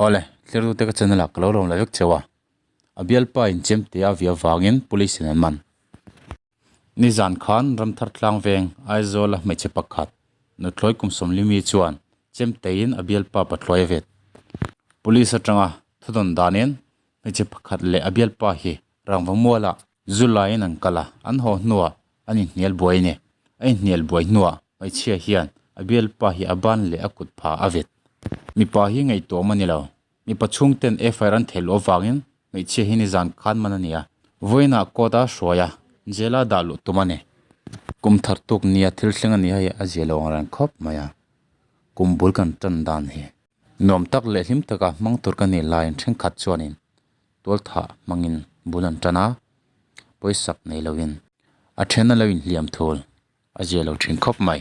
Awle, thlertute ka channel ah ka lo lawm la vek cheu a, a bialpa in chem te a via vangin police in an man. Nizan khan Ramthar tlang veng Aizawl a hmeichhe pakhat nuthlawi kum sawmlimi chuan chem teiin a bialpa pathlawi a vet. Police atanga thudawn danin hmeichhe pakhat leh a bialpa hi rangva mualah zu laiin an kal a, an haw hnuah an inhnial buai a ni. A inhnial buai hnuah hmeichhia hian a bialpa hi a ban leh a kut pha a vet. Mipa hi ngaihtuahawm a ni lo. Mipa chhungten FIR an theih luh avangin hmeichhia hi nizan khan man a ni a, vawiinah court a hruai a, jail a dah luh tum a ni. Kum thar tuk nia thil thleng a ni hei a zia lo ang reng khawp mai a, kum bul kan tan dan hi. Nuam tak leh hlim taka hmang tur ka nih laiin thenkhat chuanin tualthah hmangin bul an tan a, pawisak nei loin a then a lo inhliam thul a zia lo thin khawp mai.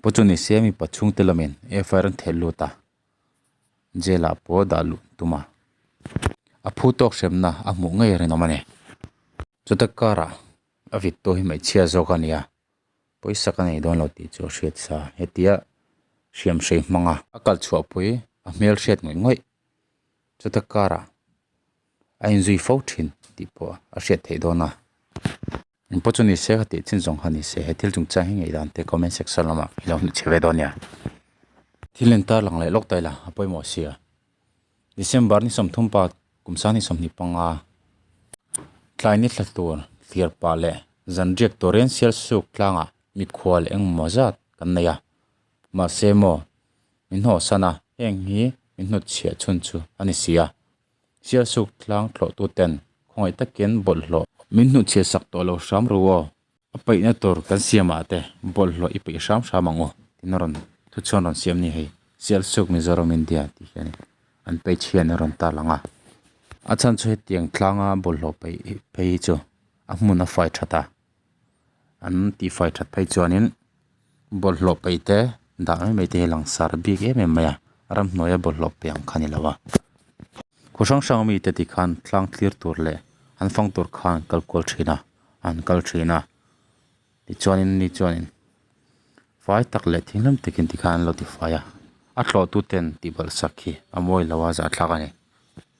Pu chu ni se mipa chhungte lamin FIR an theh lut a, jail ah pawh dah luh tum a, a phu tawk hremna a hmuh ngei rinawm a ni. Chuta karah a vit tawh hi hmeichhia zawk a ni a. Pawisa ka nei dawn lo tih chu a hriat sa. Hetia hriam hrei hmanga a kal chhuahpui a hmel hriat ngawih ngawih chuta karah a inzui fo thin tih pawh a hriat theih dawn a. Engpawh chu ni se ka tih chin zawng kha ni se he thil chungchang hi ngaihdan te comment section lamah i lo hmu chhe ve dawn nia. Thil en tar lang leh lawk ta ila a pawimawh sia. December ni 30 pa kum sang ni 25 tlai ni thla tur thlir pah leh zan riak turin Sialsuk tlangah mikhual engmaw zat kan nei a. Mahse maw min hnawhsan a, heng hi min hnutchhiah chhun chu a ni si a. Sialsuk tlang tlawhtuten khawngaih takin bawlhhlawh min hnutchhiah sak tawh lo hram ru aw. A paihna tur kan siamah te bawlhhlawh i paih hram hram ang u tin a rawn thuchhuan rawn siam ni hei Sialsuk Mizoram India tih hian an page hian a rawn tarlang a. A chhan chu hetiang tlanga bawlhhlawh paih phei hi chu a hmun a fai that a, an tihfai that phei chuanin bawlhhlawh paih te dah mai mai te hi a langsar bik em em mai a, ramhnuaia bawlhhlawh paih ang kha a ni lo a. Khaw hrang hrang mite tikhan tlang thlir tur leh an fang tur khan an kal kual thin a. an kal thin a tichuanin ni chuanin fai tak leh thinglam takin tikhan an lo tifai a a tlawh tu ten tihbalh sak hi a mawi lo a zahthlak a ni.